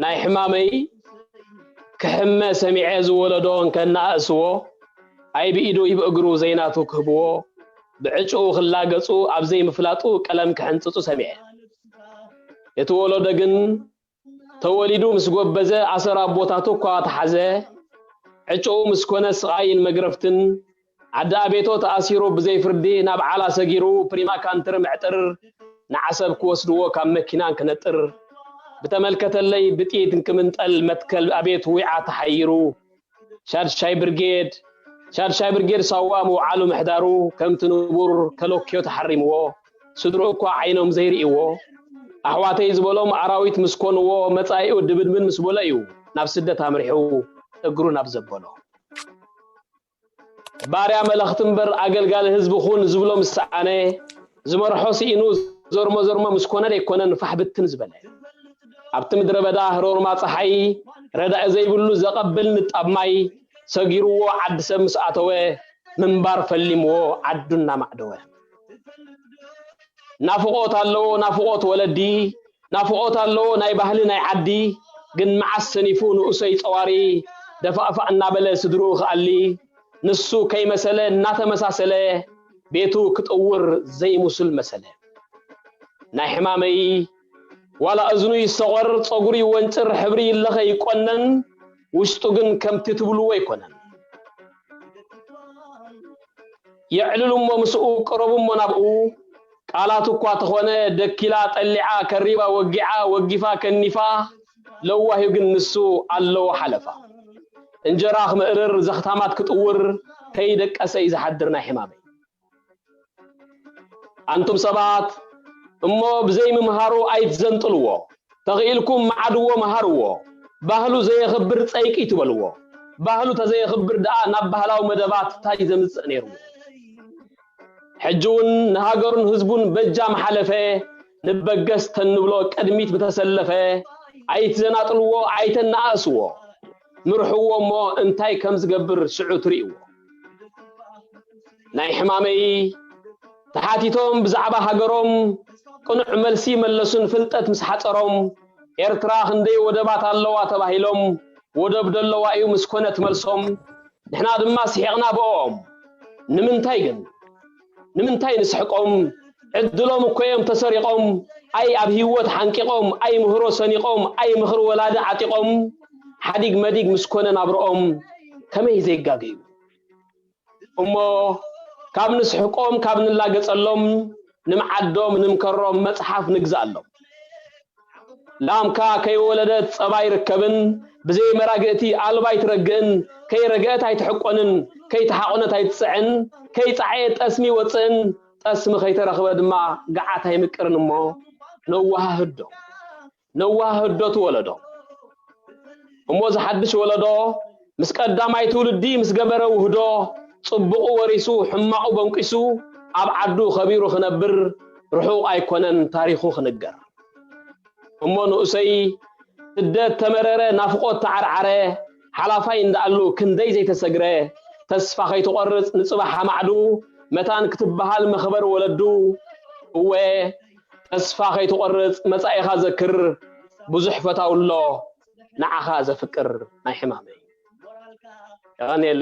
ናይ ሕማመይ ክሕመ ሰሚዐ ዝወለዶ እንከናኣእስዎ፣ ኣይ ብኢዱ ይብ እግሩ ዘይናቱ ክህብዎ፣ ብዕጭኡ ክላገጹ ኣብ ዘይምፍላጡ ቀለም ክሕንጽጹ ሰሚዐ። እቲ ወለዶ ግን ተወሊዱ ምስ ጎበዘ ኣሰር ኣቦታቱ እኳ ተሓዘ። ዕጭኡ ምስ ኮነ ስቓይን መግረፍትን ዓዲ ኣቤቶ ተኣሲሩ ብዘይ ፍርዲ ናብ ዓላ ሰጊሩ ፕሪማ ካንትር ምዕጥር ንዓሰብ ክወስድዎ ካብ መኪናን ክነጥር ብተመልከተለይ ብጥይት እንክምንጠል መትከል ኣቤት ዊዓ ተሓይሩ ሻድሻይ ብርጌድ ሻድሻይ ብርጌድ ሳዋ ምውዓሉ ምሕዳሩ ከምቲ ንቡር ከለክዮ ተሓሪምዎ ስድሩ እኳ ዓይኖም ዘይርእይዎ ኣሕዋተይ ዝበሎም ኣራዊት ምስ ኮንዎ መጻኢኡ ድብድብን ምስ በሎ እዩ ናብ ስደት ኣምሪሑ እግሩ ናብ ዘበሎ። ባርያ መለኽቲ እምበር ኣገልጋሊ ህዝቢ ኹን ዝብሎ ምስ ሰኣነ ዝመርሖ ስኢኑ ዘርሞ ዘርሞ ምስ ኮነ ደይኮነን ፋሕ ብትን ዝበለ። ኣብቲ ምድረ በዳ ህሮርማ ጸሓይ ረዳኢ ዘይብሉ ዘቐብል ንጣብ ማይ ሰጊርዎ ዓዲ ሰብ ምስ ኣተወ ምንባር ፈሊምዎ ዓዱ እናማዕደወ። ናፍቖት ኣለዎ ናፍቖት ወለዲ ናፍቖት ኣለዎ ናይ ባህሊ ናይ ዓዲ ግን መዓስ ሰኒፉ ንኡሰይ ጸዋሪ ደፋእፋእ እናበለ ስድርኡ ክኣሊ ንሱ ከይመሰለ እናተመሳሰለ ቤቱ ክጥውር ዘይምሱል መሰለ። ናይ ሕማመይ ዋላ እዝኑ ይሰቖር ጸጉሩ ይወንጭር ሕብሪ ይለኸ ይቆነን ውሽጡ ግን ከምቲ ትብልዎ ኣይኮነን። የዕልሉ እሞ ምስኡ ቅረቡ እሞ ናብኡ ቃላት እኳ ተኾነ ደኪላ ጠሊዓ ከሪባ ወጊዓ ወጊፋ ከኒፋ ለዋሂ ግን ንሱ ኣለዎ ሓለፋ። እንጀራ ክምእርር ዘኽታማት ክጥውር ከይደቀሰ እዩ ዝሓድር ናይ ሕማመይ። ኣንቱም ሰባት እሞ ብዘይ ምምሃሩ ኣይትዘንጥልዎ። ተኽኢልኩም መዓድዎ መሃርዎ። ባህሉ ዘየኽብር ጸይቂ ትበልዎ። ባህሉ ተዘየኽብር ደኣ ናብ ባህላዊ መደባት ታይ ዘምጽእ ነይርዎ። ሕጂ እውን ንሃገሩን ህዝቡን በጃ መሓለፈ ንበገስ ተንብሎ ቅድሚት ብተሰለፈ ኣይትዘናጥልዎ ኣይተነኣእስዎ። ምርሕዎ እሞ እንታይ ከም ዝገብር ሽዑ ትርእይዎ። ናይ ሕማመይ ተሓቲቶም ብዛዕባ ሃገሮም ቅኑዕ መልሲ መለሱን ፍልጠት ምስ ሓፀሮም ኤርትራ ክንደይ ወደባት ኣለዋ ተባሂሎም ወደብ ደለዋ እዩ ምስ ኮነት መልሶም ንሕና ድማ ስሒቕና ብኦም። ንምንታይ ግን ንምንታይ ንስሕቆም ዕድሎም እኮ እዮም ተሰሪቖም ኣይ ኣብ ህይወት ሓንቂቖም ኣይ ምህሮ ሰኒቖም ኣይ ምኽሪ ወላዲ ዓጢቖም ሓዲግ መዲግ ምስ ኮነ ናብርኦም ከመይ ዘይጋገዩ እሞ ካብ ንስሕቆም ካብ ንላገጸሎም ንምዓዶም ንምከሮም መጽሓፍ ንግዛኣሎም። ላምካ ከይወለደት ጸባ ኣይርከብን ብዘይ መራግእቲ ኣልባ ኣይትረግእን ከይረግአት ኣይትሕቆንን ከይተሓቆነት ኣይትጽዕን ከይጸዓየት ጠስሚ ይወጽእን ጠስሚ ከይተረኽበ ድማ ገዓት ኣይምቅርን እሞ ነዋሃህዶ ነዋሃህዶ ትወለዶ እሞ ዝሓድሽ ወለዶ ምስ ቀዳማይ ትውልዲ ምስ ገበረ ውህዶ ጽቡቑ ወሪሱ ሕማቑ በንቂሱ ኣብ ዓዱ ከቢሩ ክነብር ርሑቕ ኣይኮነን ታሪኹ ክንገር። እሞ ንኡሰይ ስደት ተመረረ ናፍቖት ተዓርዓረ ሓላፋይ እንዳኣሉ ክንደይ ዘይተሰግረ ተስፋ ከይትቖርጽ ንጽባሕ ኣማዕዱ መታን ክትበሃል መኽበር ወለዱ እወ ተስፋ ከይትቖርጽ መጻኢኻ ዘክር ብዙሕ ፈታው ኣሎ ንዓኻ ዘፍቅር ናይ ሕማመይ የቐንየለይ።